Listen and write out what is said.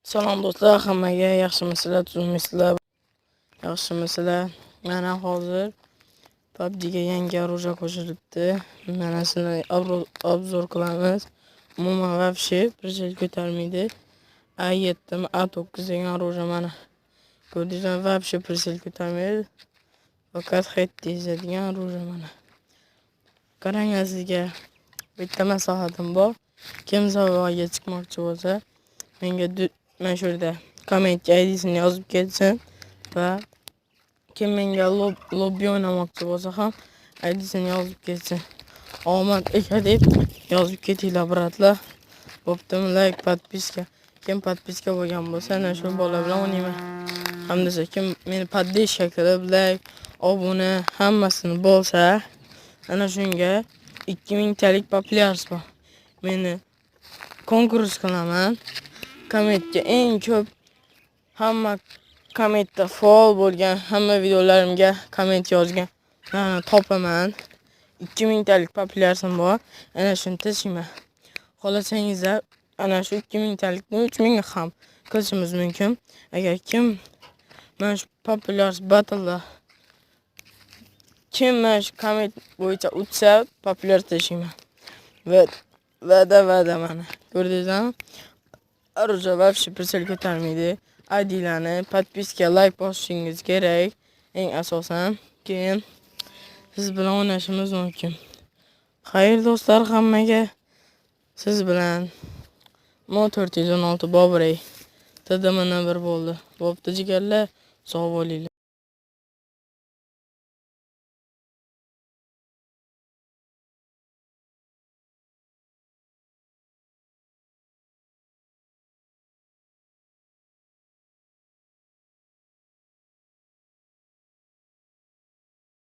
Salom do'stlar, hammaga yaxshimisizlar, tuzukmisizlar? Yaxshimisizlar? Mana hozir PUBG'ga yangi оружие qo'shilibdi. Mana shuni обзор qilamiz. Umuman вообще прицел ko'tarmaydi. A7 A9 degan оружие mana. Ko'rdingizmi? Вообще прицел ko'tarmaydi. Faqat hit degan оружие mana. Qaranglar, sizga bitta maslahatim bor. Kim sovg'aga chiqmoqchi bo'lsa, menga mana shu yerda kommentga IDsini yozib ketsin va kim menga lobbi o'ynamoqchi bo'lsa ham IDsini yozib ketsin. Omad aka deb yozib ketinglar, брат lar. Bo'ptimi? Like, подписка. Kim подписка bo'lgan bo'lsa, ana shu bola bilan o'ynayman. Hamda kim meni поддержка qilib, like, obuna hammasini bo'lsa, ana shunga 2000 talik популярность bor. Meni konkurs qilaman. Kommentga eng ko'p, hamma kommentda faol bo'lgan, hamma videolarimga komment yozgan topaman. 2000 talik популярность im bor. Ana shuni tashiyman. Xohlasangizlar, ana shu 2000 talikni 3000 ham qilishimiz mumkin. Agar kim mana shu популярность battleda kim mana shu komment bo'yicha utsa, populyar tashiyman. Va va'da, va'da mana. Ko'rdingizmi? Оружие вообще прицел ko'tarmaydi. IDlarni, подписка, like bosishingiz kerak. Eng asosan keyin siz bilan o'ynashimiz mumkin. Xayr do'stlar, hammaga, siz bilan Mo 416 Bobrey. TDMni bir bo'ldi. Bo'pti, jigarlar, sog' bo'linglar.